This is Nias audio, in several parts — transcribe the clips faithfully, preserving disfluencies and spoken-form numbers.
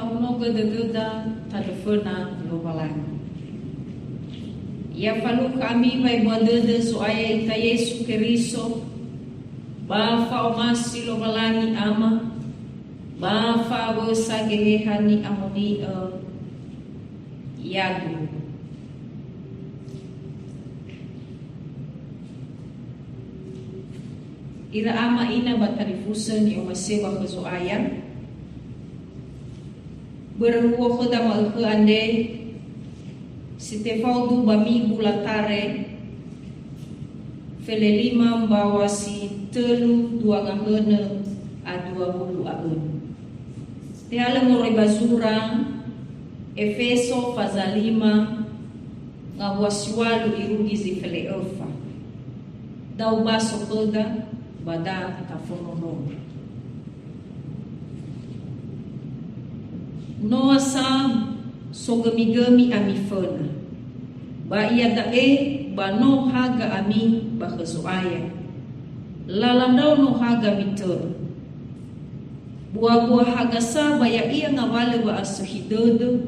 Fa'onogö dödöda tanö föna Lowalangi. Ya falukha ami wa'ebua dödö Zo'aya ita Yesu Keriso, ba fa'omasi Lowalangi Ama, ba fa'awösa Geheha Ni'amoni'ö, yadu. Ira ama ina ba talifusö ni'omasi'ö ba khö Zo'aya. Börö huo khöda ma'ökhö andre, si tefaudu ba migu latare, fele lima mbaŵa si tölu dua ngahönö a dua wulu a önö. Tehalö moroi ba zura, Efeso faza lima, ngawua si ŵalu irugi zi fele öfa. Da'ö baso khöda, ba da tafondrondrongo. Noa sa sogömigömi ami föna. Ba iada'e ba no haga ami ba khö Zo'aya. Lala ndrao no haga mitörö. Buabua haga sa ba ya'ia ngawalö wa'asökhi dödö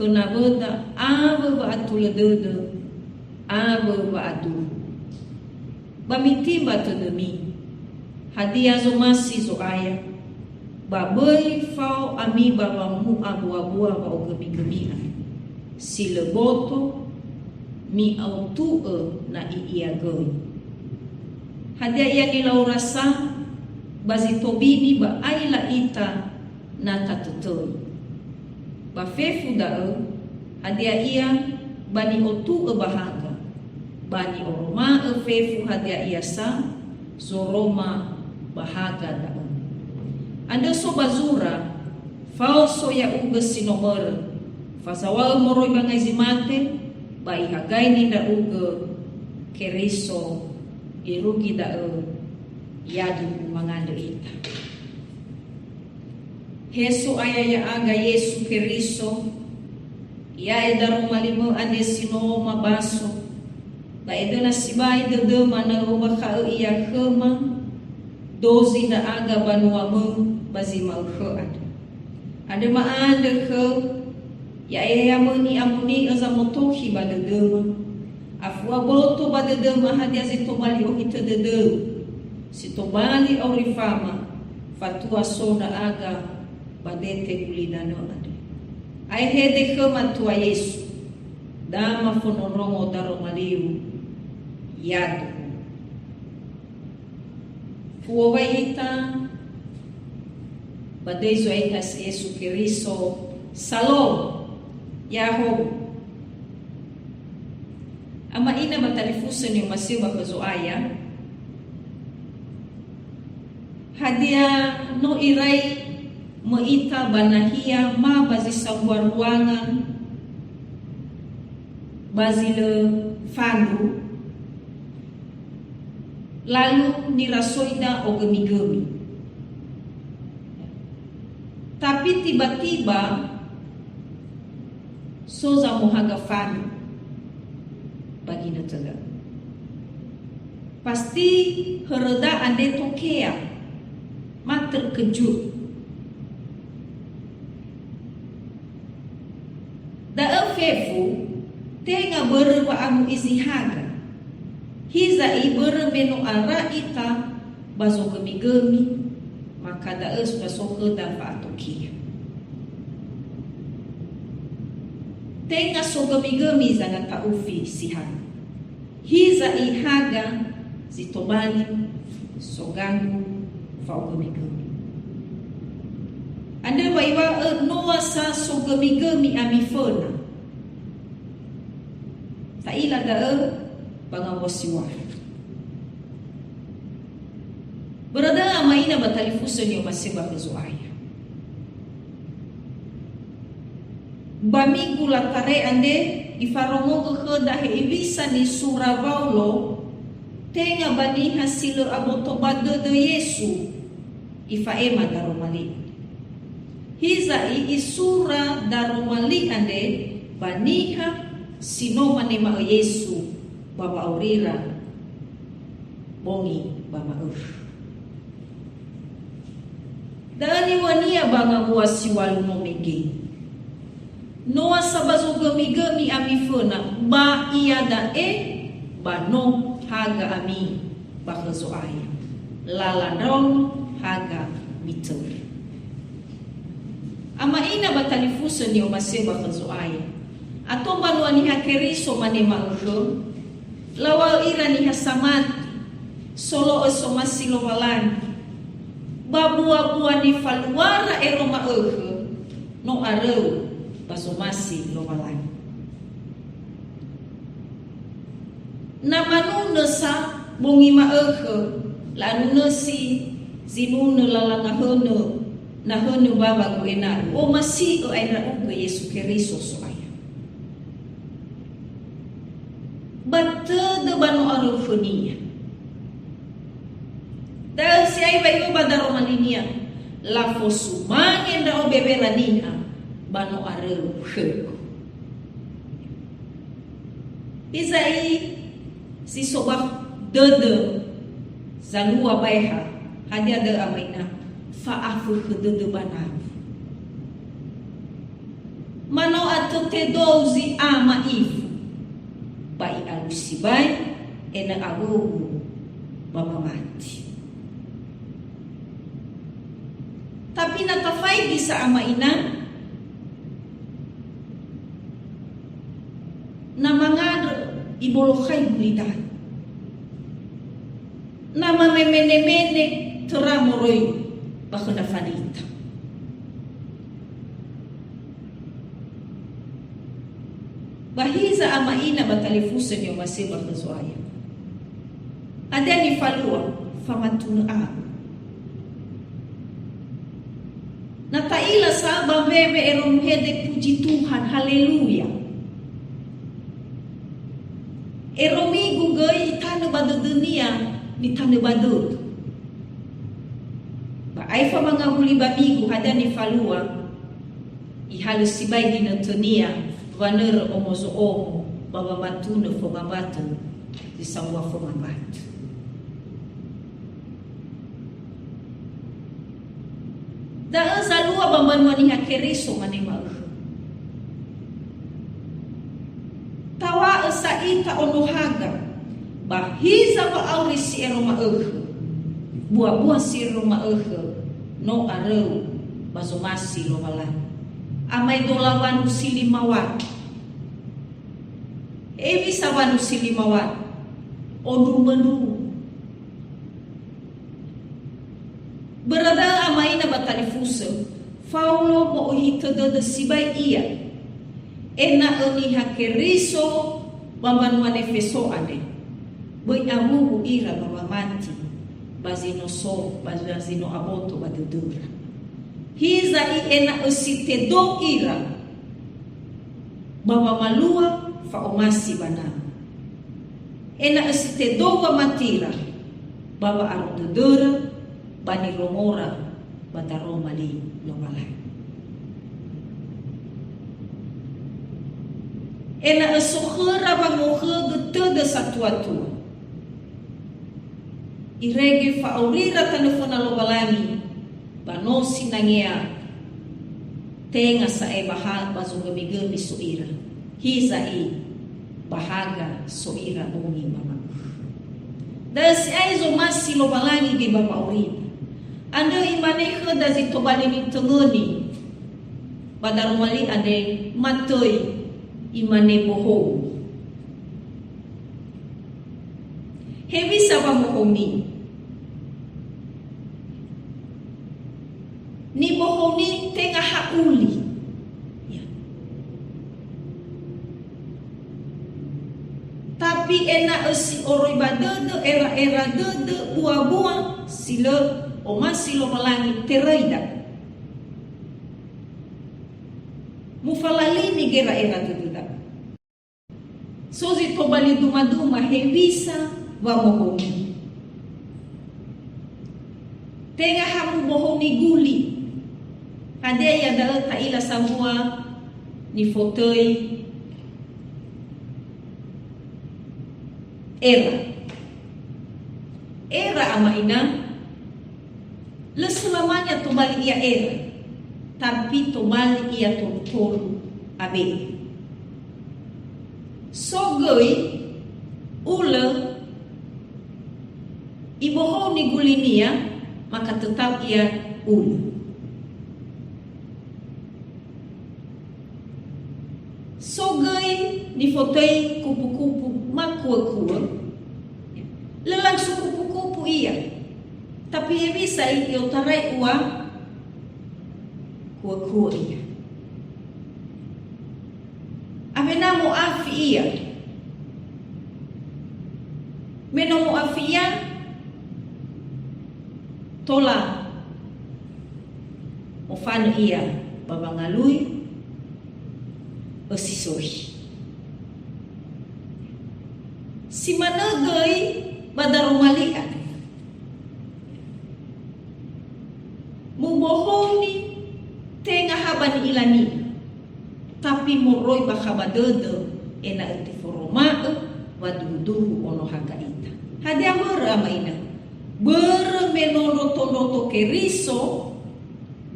khö nawöda awö wa'atulö dödö awö wa'aduhu. Ba mitimba tödömi, hadia zomasi Zo'aya, ba böi fao ami ba wamu'a buabua wa'ogömigömi andrö. Si lö boto, mi'otu'ö na i'ia göi. Hadia ia nilaura sa, ba zi tobini ba aila ita na tatötöi. Ba fefu da'ö, hadia ia ba ni'otu'ö ba haga, ba ni'oroma'ö fefu hadia ia sa zoroma ba haga da'ö. Andrö so ba zura, fao so ya'ugö si no mörö, fazaŵa'ö moroi ba ngai zi mate, ba ihagaini ndra'ugö Keriso, irugi da'ö yadu mangandrö ita. He So'aya ya'aga Yesu Keriso, Ya'e daroma limö andre si no mabaso, ba edöna sibai dödöma na ö'ombakha'ö ia khöma, dozi ndra'aga banuamö ba zi ma'ökhö andrö. Andrö ma'andrö khöu, ya'e heamö ni'amoni'ö zamotokhi ba dödöma. Afua boto ba dödöma hadia zi tobali ohitö dödöu, si tobali aurifama, fatua so ndra'aga ba dete gulidanö andrö. Aehehe khöma Tua Yesu, da mafondrondrongo daroma liu, yadu. Fuowai ita ba döi Zo'aya ita Yesu Keriso, Salom, Ya'ahowu. Ama ina ba talifusö ni'omasi'ö ba khö Zo'aya. Hadia no irai möi ita ba nahia ma ba zi sambua ruanga, ba zi lö fandru, lalu nirasoida ogömigömi. Tapi tiba-tiba so zamohaga fandru ba ginötöda. Pasti höröda andre tokea, ma terkejut. Da'ö fefu, tenga börö wa'amu'izi haga. Hiza'i börö me no ara ita ba zogömigömi, maka da'ö so khöda fa'atokia. Tenga sogömigömi zangata'ufi si haga. Hiza'i haga zi tobali soganggu fa'ogömigömi. Andrö wa iŵa'ö noa sa sogömigömi ami föna. Ta'ila da'ö ba ngawua si ŵalu. Börö da'ö ama ina ba talifusö ni'omasi'ö ba khö Zo'aya. Ba migu latare andre, ifarongogö khöda hewisa nisura Waulo, tenga ba niha si lö aboto ba dödö Yesu, ifa'ema daroma li andre. Hiza'i isura daroma li andre ba niha si no manema'ö Yesu ba wa'aurira bongi ba ma'ökhö. Da'ö niŵa'önia ba ngawua si ŵalu no mege. Noa sa ba zogömigömi ami föna, ba iada'e ba no haga ami ba khö Zo'aya. Lala ndraono haga mitörö. Ama ina ba talifusö ni'omasi'ö ba khö Zo'aya. Ato mbanua Niha Keriso mane ma'ökhö, lawa'ö ira niha samati, solo'ö somasi Lowalangi. Ba bua-bua nifaluara ero ma'ökhö, no aröu ba zomasi Lowalangi. Na manunö sa bongi ma'ökhö, la'anunösi zinunö lala nahönö, nahönö mbawa gö ena'ö, omasi'ö ae ndra'ugö Yesu Keriso So'aya. Ba tödö ba no aröu khönia. Da'ö si'ai wa iŵa'ö ba daroma linia, lafosumange ndra'o bewera niha ba no aröu khögu. Hiza'i si so ba dödö zalua baeha, hadia da'ö ama ina? Fa'afökhö dödö ba nawö. Manö atö tedou zi a ma'ifu, ba i'alusi bai ena'ö awöu ba mamati. Tapi na tafaigi sa ama ina, na mangandrö ibolokhai gulidanö. Na mamemene-mene töra moroi ba khö ndra falita. Ba hiza ama ina ba talifusö ni'omasi'ö ba khö Zo'aya. Hadia nifalua, famatunö awö. Na ta'ila sa ba mbewe ero muhede puji Tuhan, haleluya. Ero migu göi itanö ba dödönia, nitanö ba dödö. Ba aefa mangawuli ba migu, hadia nifalua, ihalö sibai ginötönia, wanörö omo zo'omo, ba wamatunö fongambatö zi sambua fongambatö. Da'ö zalua ba mbanua Niha Keriso mane ma'ökhö. Taŵa'ö sa ita ono haga, ba hiza wa'auri si ero ma'ökhö. Bua-bua si ero ma'ökhö, no aröu ba zomasi Lowalangi. Amaedola wanu si lima wanu. Hewisa wanu si lima wanu? Ondrumö-ndrumö. Börö da'ö ama ina ba talifusö, Faulo mo'ohitö dödö sibai ia, ena'ö Niha Keriso ba mbanua Nefeso andre, böi awuwu ira ba wamati, ba zi no so, ba zi no aboto ba dödöra. Hiza'i ena'ö si tedou ira, ba wamalua fa'omasi ba nama. Ena'ö si tedou wamatira, ba wa'aro dödöra, ba nirongora, ba daroma li Lowalangi. Ena'ö so khöra wangokhögö tödö satua-tua. Irege fa'aurira tanö föna Lowalangi, ba no sinangea tenga sa'ae ba ha-, ba zogömigömi so ira. Hiza'i ba haga so ira bongi ba ma'ökhö. Da'ö si'ai zomasi Lowalangi göi ba wa'aurida. Andrö imane khöda zi tobali nitöngöni ba daroma li andre, matöi, imane, bohou. Hewisa wamohouni? Nibohouni tenga ha'uli. Ya. Tapi ena'ö si oroi ba dödö, era-era dödö, bua-bua, si lö omasi Lowalangi teröida. Mufalalini gera-era dödöda. So zi tobali duma-duma hewisa wamohouni. Tenga ha mubohouni guli. Hadia ia da'ö ta'ila sambua nifotöi era. Era ama ina. Lö selamanya tobali ia era, tapi tobali ia tolu-tolu abe'e. So göi ulö ibohou nigulinia, maka tetap ia ulö. So göi nifotöi kupu-kupu makuö-kuö, lö langsung kupu-kupu ia, tapi hewisa i'otarai ua kuö-kuö ia. Awena mo'afi ia. Me no mo'afi ia, tola mofanö ia ba wangalui, ösi sökhi. Si manö göi ba daroma li andre. Mubohouni tenga ha ba ni'ilania, tapi moroi ba khaba dödö ena'ö teforoma'ö wa duhu-duhu ono haga ita. Hadia mbörö, ama ina? Börö me no ndroto-ndroto Keriso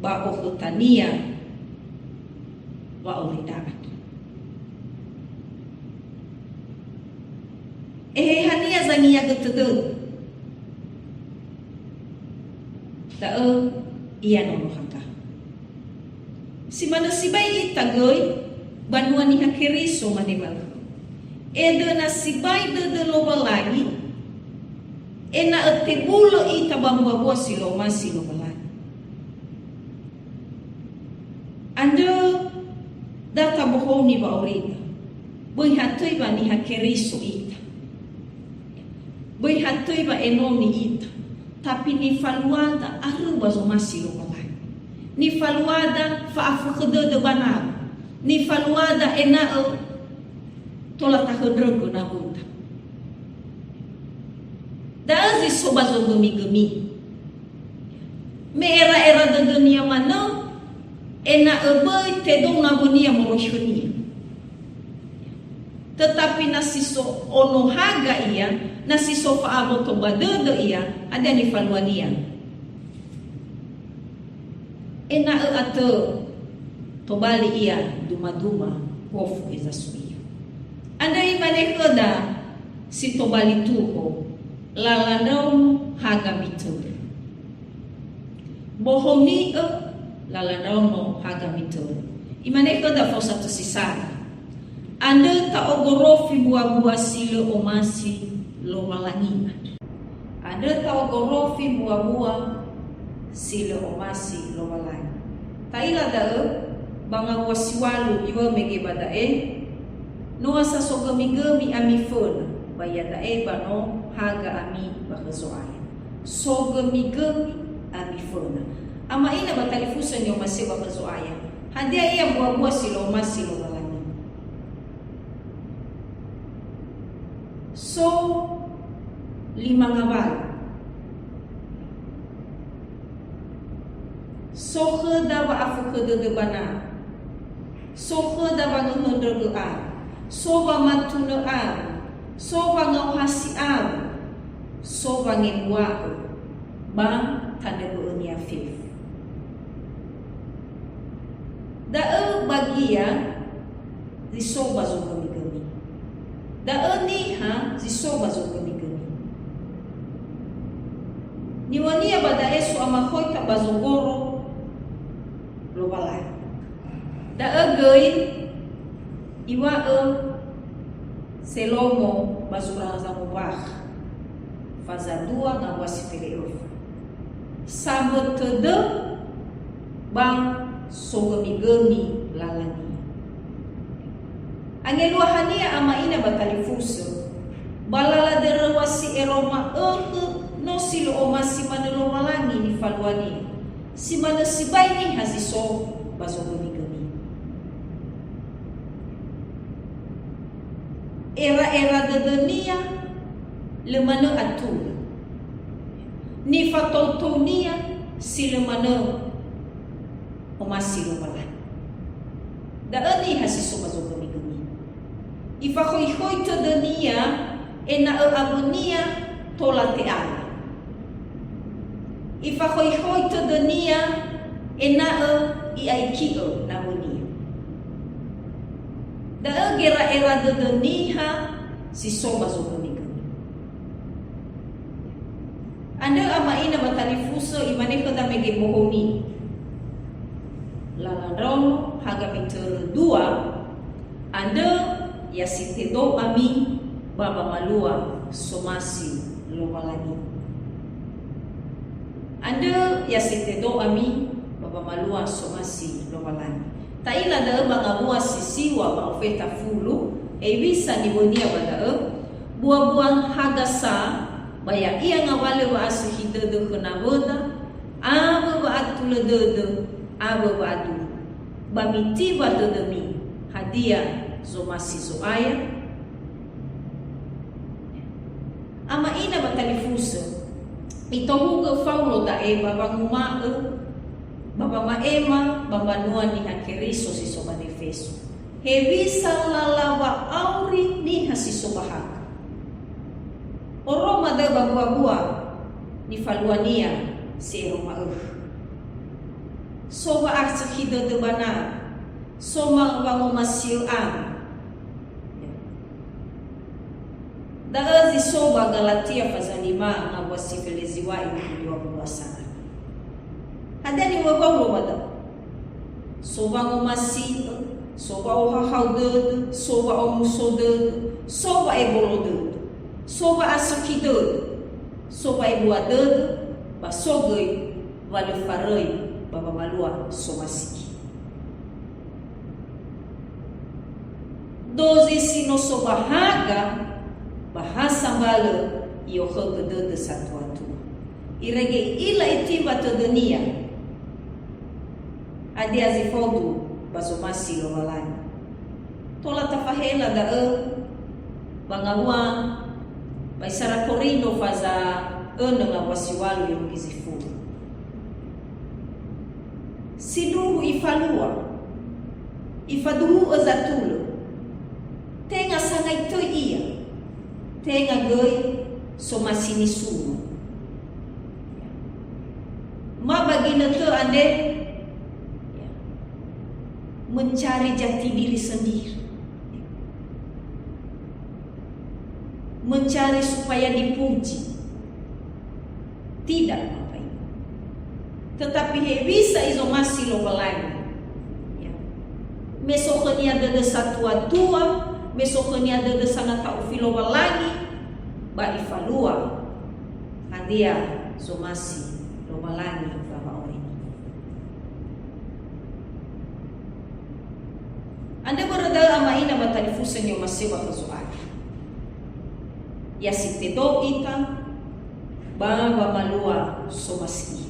ba okhötania wa'aurida andrö. Ehehania zangiagö tödöda? Da'ö ia nono haga. Si manö sibai ita göi banua Niha Keriso manö ma'ökhö. Edöna sibai dödö Lowalangi, ena'ö tebulö ita ba mbuabua si lö omasi Lowalangi. Andrö da tabohouni wa'aurida. Böi ha töi wa Niha Keriso ita. Böi ha töi wa enoni ita. Tapi nifaluada arö ba zomasi Lowalangi. Nifaluada fa'afökhö dödö ba nawö. Nifaluada ena'ö tola tahöndrögö nawöda. Da'ö zi so ba zogömigömi. Me era'era dödönia manö, ena'ö böi tedou nawönia moroi khönia. Tetapi na si so ono haga ia, na si so fa'aboto ba dödö ia, hadia nifaluania? Ena'ö atö tobali ia duma-duma gofu heza so ia. Andrö imane khöda si tobali tuho, lala ndraono haga mitörö. Bohouni'ö lala ndraono haga mitörö. Imane khöda fao sato si sara, andrö ta'ogorofi mbuabua si lö omasi Lowalangi. Andrö ta'ogorofi mbuabua si lö omasi Lowalangi. Ta'ila da'ö, ba ngawua si ŵalu iŵa'ö mege ba da'e, "No wa sa sogömigömi ami föna, ba iada'e ba no haga ami ba khö Zo'aya." Sogömigömi ami föna. Ama ina ba talifusö ni'omasi'ö ba khö Zo'aya. Hadia ia mbuabua si lö omasi Lowalangi? So lima ngawalö. So khöda wa'afökhö dödö ba nawö. So khöda wangöhöndrögö awö. So wamatunö awö. So wangaohasi awö. So wangebua'ö ba tanö bö'önia fefu. Da'ö bagia zi so ba zogömigömi. Da'ö niha zi so ba zogömigömi. Niŵa'önia ba da'e so amakhoita ba zogoro Lowalangi. Da'ö göi iŵa'ö Selomo ba zura Zamombakha, faza dua ngawua si fele öfa. Sambö tödö ba sogömigömi lalania. Angeluahania ama ina ba talifusö, ba lala döröŵa si ero ma'ökhö no si lö omasi manö Lowalangi nifaluania, si manö sibai niha zi so ba zogömigömi. Era'era dödönia lö manö atura. Nifatoutounia si lö manö omasi Lowalangi. Da'ö niha si so ba zogömigömi. Ifakhoikhoi tödönia ena'ö awönia tola te'ala. Ifahoihoi tödönia ena'ö i'aiki'ö nawönia. Da'ö gera'era dödö niha si so ba zogönigöni. Andrö ama ina ba talifusö imane khöda mege bohoni. Lala ndraono, haga mitörö dua, andrö ya si tedo ami ba wamalua somasi Lowalangi. Andrö ya si tedo ami ba wamalua somasi Lowalangi. Ta'ila da'ö ba ngawua si siŵa ba ofeta fulu, ewisa niŵönia ba da'ö, buabua haga sa, ba ya'ia ngawalö wa'asökhi dödö khö nawöda, awö wa'atulö dödö, awö wa'aduhu. Ba mitimba dödömi, hadia zomasi Zo'aya? Ama ina ba talifusö, itohugö Faulo da'e ba wanguma'ö, ba wama'ema ba mbanua Niha Keriso si so ba Nefeso. Hewisa lala wa'auri niha si so ba haga. Oroma da'ö ba mbuabua nifaluania si ero ma'ökhö. So wa'asökhi dödö ba na, so ma-, wangomasi'ö ama. Da'ö zi so ba Galatia faza lima ngawua si felezi wa'e dua wulu a sanga. Hadia niŵa'ö Waulo ba da'ö? So wangomasi'ö, so wa'ohahau dödö, so wa'omuso dödö, so wa'ebolo dödö, so wa'asökhi dödö, so wa'ebua dödö, ba so göi wa lö faröi ba wamalua somasi. Dozi si no so ba haga, ba ha sambalö i'okhögö dödö satuatua. Irege i'ila itimba tödönia, hadia zi faudu ba zomasi Lowalangi. Tola tafahela da'ö ba ngawua ba Isara Korindo faza önö ngawua si walu irugi zi fulu. Sindruhu ifalua, ifaduhu'ö zatulö, tenga sangai töi ia, tenga göi somasi nisuno. Ma ba ginötö andre, mencari jati diri sendiri. Mencari supaya dipuji. Tidak, Bapak Ibu. Tetapi hewisa izomasi Lowalangi. Ya. Me so khönia dödö satua-tua, me so khönia dödö sangata'ufi Lowalangi, ba ifalua. Hadia zomasi Lowalangi ba wa'aurimi? Andrö börö da'ö ama ina ba talifusö ni'omasi'ö ba khö Zo'aya. Ya si tedo ita ba wamalua somasi.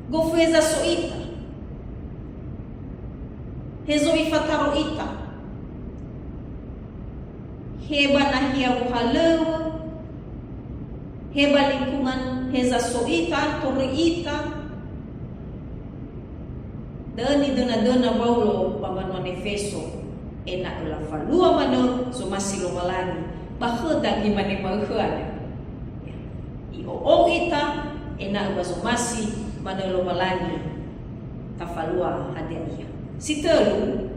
Gofu heza so ita. Hezo ifataro ita. He ba nahia wohalöŵö, he ba lingkungan heza so ita, toröi ita. Da'ö nidönadöna Waulo ba mbanua Nefeso, ena'ö lafalua manö zomasi Lowalangi, ba khöda imane ma'ökhö andrö. I'o'ou ita, ena'ö ba zomasi manö Lowalangi, tafalua hadia ia. Si tölu,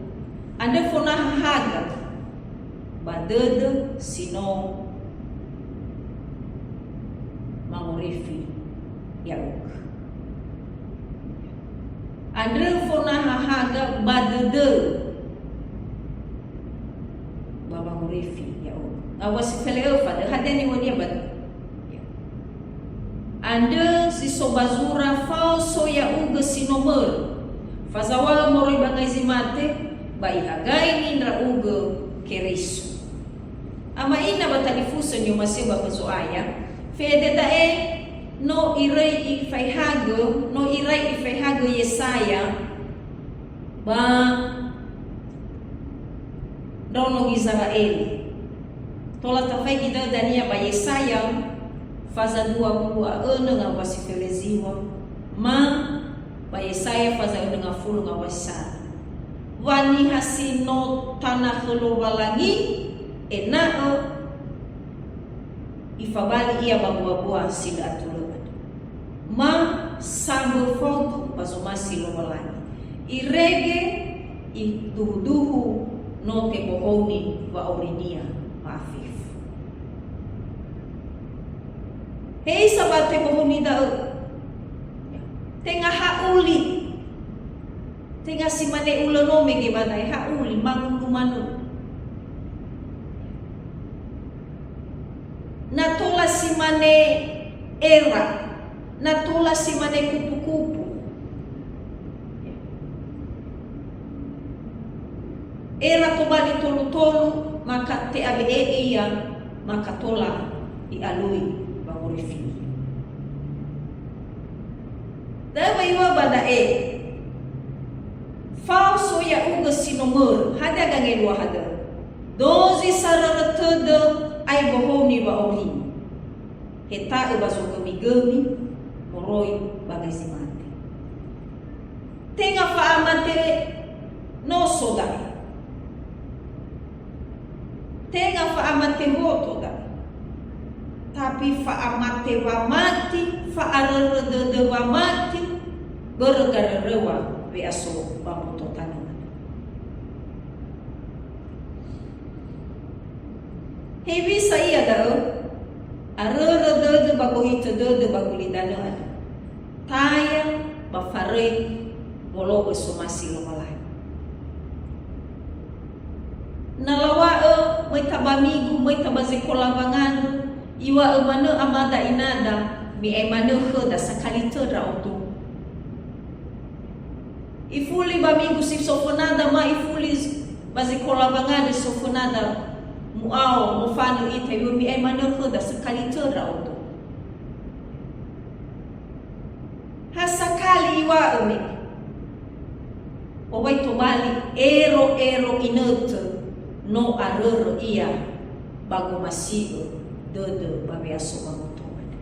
andrö fonaha haga ba dödö si no mangorifi ya'ugö. Andrö fonaha haga ba dödö ba mangorifi ya'ugö. Ngawua si fele'öfa da'ö, hadia niŵönia ba da'ö? Andrö si so ba zura fao so ya'ugö si no mörö. Fazaŵa'ö moroi ba ngai zi mate, ba ihagaini ndra'ugö Keriso. Ama ina ba talifusö ni'omasi'ö ba khö Zo'aya, fede da'e no irai ifaehagö, no irai ifaehagö Yesaya ba ndraono Gizera'eli. Tola tafaigi da'ö dania ba Yesaya faza dua wulu a önö ngawua si feleziŵa, ma ba Yesaya faza önö ngafulu ngawua si sa'ae. Wa niha si no tana khö Lowalangi, ena'ö if-, Fabali ia ba mbua-mbua si lö atulö andrö. Ma sambö faudu ba zomasi Lowalangi. Irege iduhu-duhu no tebohouni wa'aurinia ma'afefu. He isa ba tebohouni da'ö? Tenga ha'uli. Tenga si mane ulö no mege ba da'e, ha'uli, mangulu manö. Na tola si mane era, na tola si mane kupu-kupu. Era tobali tolu-tolu, maka te'abe'e'e ia, maka tola i'alui ba worifi. Da'ö wa iŵa'ö ba da'e, fao so ya'ugö si no mörö, hadia gangelua hadö? Dozi sarörö tödö ai bohouni wa'aurinia. Heta'ö ba zogömigömi moroi ba gai zi mate. Tenga fa'amate noso da'e. Tenga fa'amate mboto da'e. Tapi fa'amate wamati, fa'arörö dödö wamati, börö garöröŵa we'aso ba mboto tanö. Hewisa ia da'ö? Arörö dödö ba gohitö dödö ba gulidanö andrö. Taya ba faröi wolo'ö somasi Lowalangi. Na lawa'ö, möi ta ba migu, möi ta ba zekola wangandrö, iŵa'ö manö amada inada, mi'ae manö khöda sakali tö ndra'odo. Ifuli ba migu si so fönada, ma ifuli ba zekola wangandrö so fönada mu'ao, mofanö ita, iŵa'ö mi'ae manö khöda sakali tö ndra'odo. Ha sakali iŵa'ö mege. Owai tobali ero-ero inötö no arörö ia ba gomasi'ö dödö ba we'aso ba mboto andrö.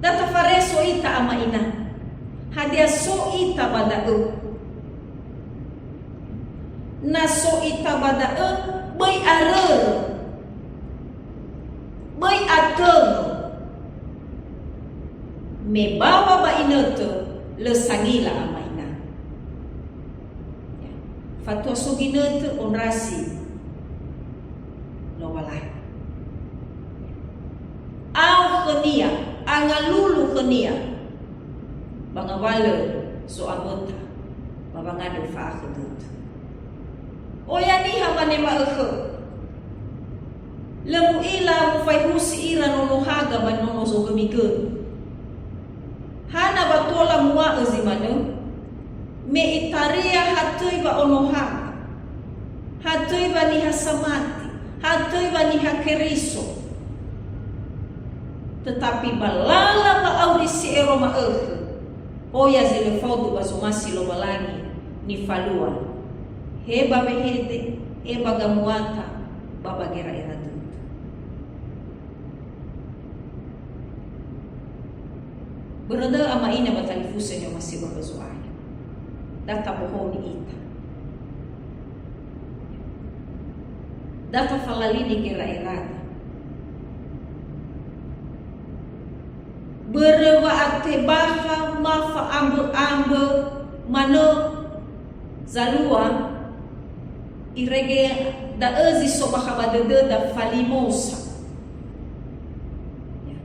Da tafareso ita ama ina. Hadia so ita ba da'ö? Na so ita ba da'ö, böi arörö, böi atöngö. Me bawa ba inötö, lö sangila ama ina. Ya. Fatua so ginötö ondrasi Lowalangi. Ao khönia, angalulu khönia, ba ngawalö zo'amöta, ba wangandrö fa'akhö dödö. Oya niha mane ma'ökhö. Lö mu'ila mufaehusi ira nono haga ba nono zogömigömi. Hana wa tola muŵa'ö zi manö? Me itaria ha töi wa ono haga, ha töi wa niha samati, ha töi wa niha Keriso. Tetapi ba lala wa'auri si ero ma'ökhö, oya zi lö faudu ba zomasi Lowalangi nifalua, he ba wehede, he ba gamuata, ba ba gera'era dödö. Börö da'ö ama ina ba talifusö ni'omasi'ö ba Zo'aya. Da tabohoni ita. Da tafalalini gera'erada. Börö wa'atebakha ma fa'ambö-ambö manö zalua, irege da'ö zi so bakha ba dödöda falimosa. Ya.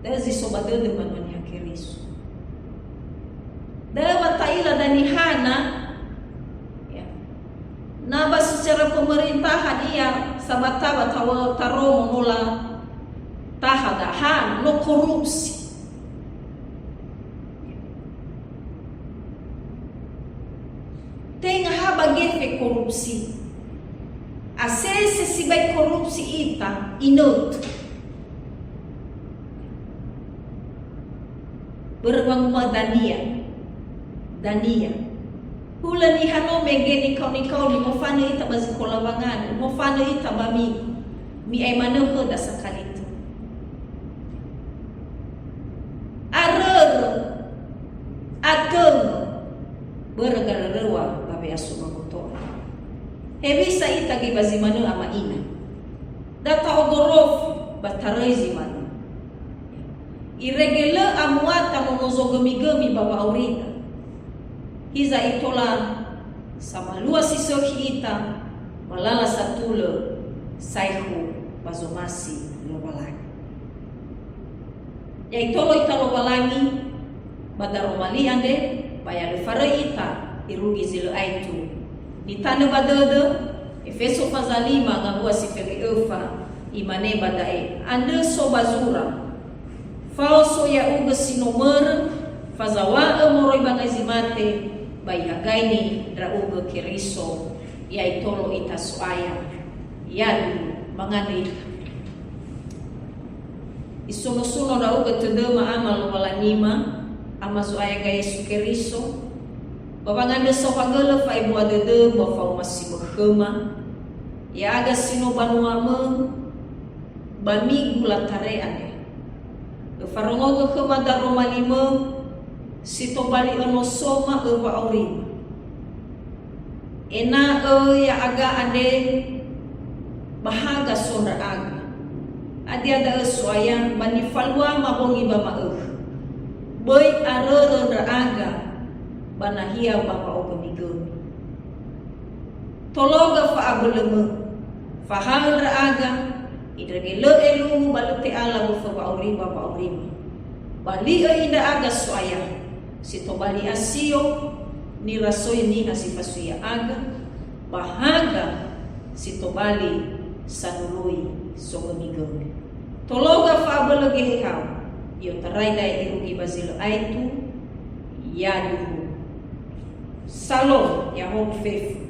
Da'ö zi so ba dödö mbanua Niha Keriso. Da'ö wa ta'ila danihana, ya. Na ba secara pemerintahan ia, sabata wa tawa-, tarongo no la taha dahan, no korupsi. Tenga ha ba gefe korupsi. Asese sibai korupsi ita, inötö. Börö wanguma'ö dania. Dania. Hulö niha no mege nikao-nikaoni, mofanö ita ba zikola wangandrö, mofanö ita ba migu. Mi'ae manö khöda sakali tö. Arörö, atöngö, börö garöröŵa ba we'aso ba mboto. Hewisa ita göi ba zi manö ama ina? Da ta'odorofi ba taröi zi manö. Irege lö amuata nono zogömigömi ba wa'aurita. Hiza itola samalua si sökhi ita ba lala satulö saekhu ba zomasi Lowalangi. Ya itolo ita Lowalangi ba daroma li andre, ba ya lö faröi ita irugi zi lö aetu. Nitanö ba dödö, Efeso faza lima ngawua si fele öfa, imane ba da'e, andrö so ba zura, fao so ya'ugö si no mörö, fazawa'ö moroi ba ngai zi mate, ba ihagaini ndra'ugö Keriso, ya itolo ita So'aya. Yadu, mangandrö ita. Isuno-suno ndra'ugö tödöma Ama Lowalangima, Ama Zo'aya ga Yesu Keriso, ba wangandrö saohagölö fa'ebua dödö ba faoma si bökhöma, ya'aga si no banuamö ba migu latare andre. Öfarongogö khöma daroma limö si tobali önosoma öwa'aurima. Ena'ö ya'aga andre ba haga so ndra'aga. Hadia da'ö So'aya ba nifaluama bongi ba ma'ökhö. Böi arörö ndra'aga ba nahia ba wa'ogömigömi. Tologa fa'abölömö, fahaö ndra'aga, indrege lö elungu ba lö te'ala böfö wa'aurima wa'aurima. Bali'ö i ndra'aga So'aya, si tobali asio, nirasoi niha si fasui ya'aga, ba haga si tobali sanului sogömigömi. Tologa fa'abölö geheha, i'otarai da'e irugi ba zi lö aetu, yaduhu. Salom, ya'ahowu fefu.